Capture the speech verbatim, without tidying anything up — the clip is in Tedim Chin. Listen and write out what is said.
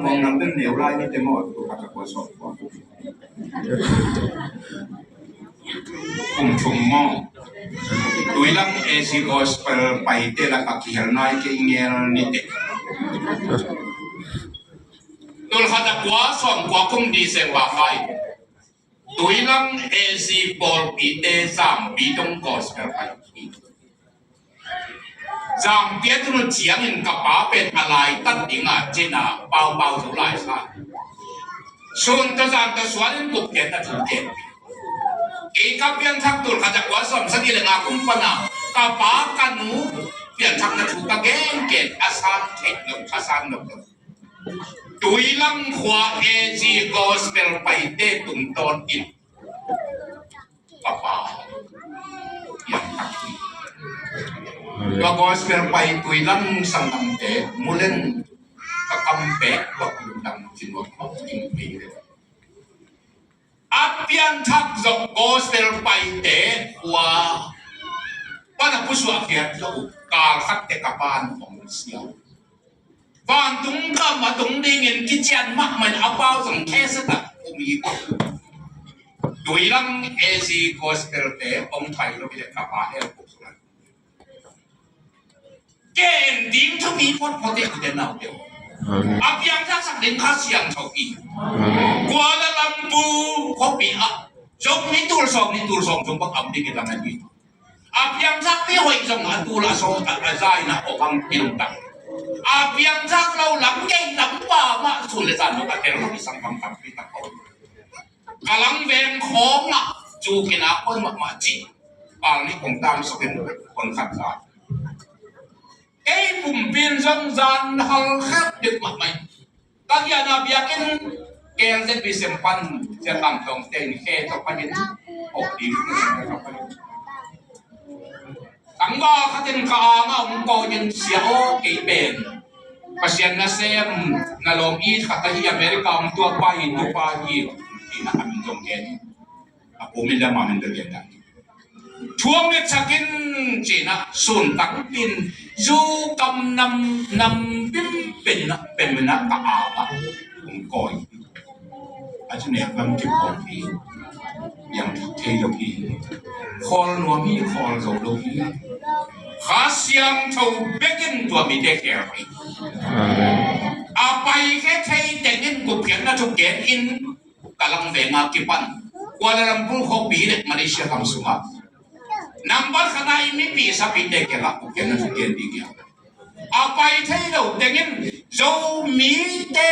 Mong lam den neu lai ni te maw, tu khat a kua sawm kua. Kum thum maw. Tuilang A C Gospel paite lak a kihel nai kei ngel ni te. Tul khat a kua sawm kua kum December khai. Tuilang A C pawlpite Zangpi dong Gospel pai hi. Zangpi a tun uh ciangin ka pa pen a laitat ding a cin a paupau thu lai sa. Sun tawh zan tawh suan in gupkhiatna thu gen. Kei ka pianthak tul khat a kua sawm sagih le nga kum pan a ka pa ka nu pianthakna thu ka gengen a san theih lo, a san lo lo. Tuilang khua A C Gospel paite tungtawn in ka pa piangthak hi. Tua Gospel pai Tuilang sanggamte mulen ka kam pek tua lungdam ci nuam mah in pei le. A pianthak zong Gospel paite khua pan a pusuah khiat lo uh kal khat te ka pan hong sia. Vantung gam a tung dingin kician mahmah in a pau zong khe set a um hi. Tuilang A C Gospel te hong pai lo hi le ka pa el kuk suan. Ken ding thupi photphot e u te nau te. Amen. A piangthak sak ding Kha Siangtho hi. Amen. Kuala Lumpur khuapi ah zong ni tul sawm ni tul sawm zong bang am ding i lam a hi. A piangthak pi hoih zong a tul a sawm a zaina o bang i lungtang. A piangthak lo lam kei lam pa mah sun le zan lo ka tel lo i sang bang tampi tak ko. Ka lang veng khawng ah cu kina kon mahmah cih pal nih kong tam sukin kon khat sa. Kei pumpi in zong zan hal khat deuh mahmah. Ka giahna biakinn K L Z B sem pan Sia Tam Tawng te in khe tawh panin awk ding na sem tawh panin. Tangval khat in ka ang a hong kawi in, "Sia aw, kei pen Pasian nasem na lawm it khat ahi America hong tuakpa hi, tupa hi," ci-in a min zong gen. A pu min le a ma min bel gen dah. Thu hong ngetsak in ci-in a sun tampi in zu kam nam, nam pim pen in a, pen in a ka ang a hong kawi. A cu nek lam kipawlpi, piangthak thei lo hi. Khawl nuam hi, khawl zo lo hi. Kha Siangtho bekin tua mite khel hi. Amen. A pai khe thei tengin gupkhiatna thu gen in ka lang veng a kipan Kuala Lumpur khuapi le Malaysia gam sungah nambat khat a i mipi sapite kiangah gupkhiatna thu gen ding hi a. A pai thei lo tengin Zomite